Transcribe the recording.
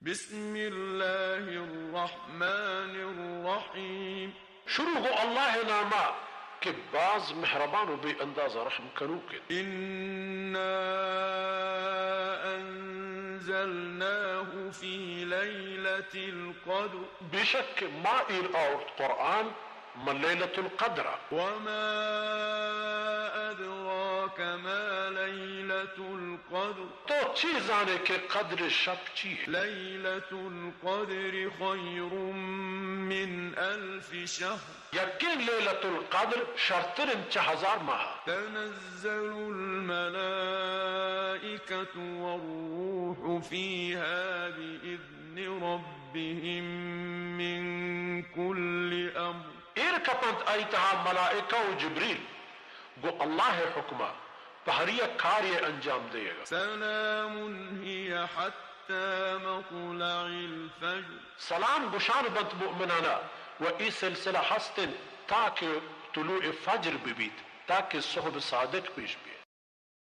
بسم الله الرحمن الرحيم. شروع گوں اللہ ءِ نام ءَ کہ باز مہربان و بے انداز رحم کنوک انت. إنا أنزلناه في ليلة القدر. بے شک کہ ما ایر آورت قرآن من لیلۃ القدر ءَ. وما أدراك ما ليلة القدر. تو چی زانے کہ قدر شپ چی انت؟ ليلة القدر خير من ألف شهر. یکیں لیلۃ القدر شرتر انت چہ ہزار ماہ ءَ. تنزل الملائكة والروح فيها بإذن ربهم من كل أمر. ایر کپنت آئی تہا ملائکہ و جبریل گوں اللہ ءِ حکم ءَ پہ ہر یک کارے ءِ انجام دئیگ ءَ. سلام هي حتى مطلع الفجر. سلام گشان بنت مؤمنان ءَ و اے سلسلہ ہست انت تاکہ طلوع فجر بہ بیت، تاکہ صحب صادق پیش بیت.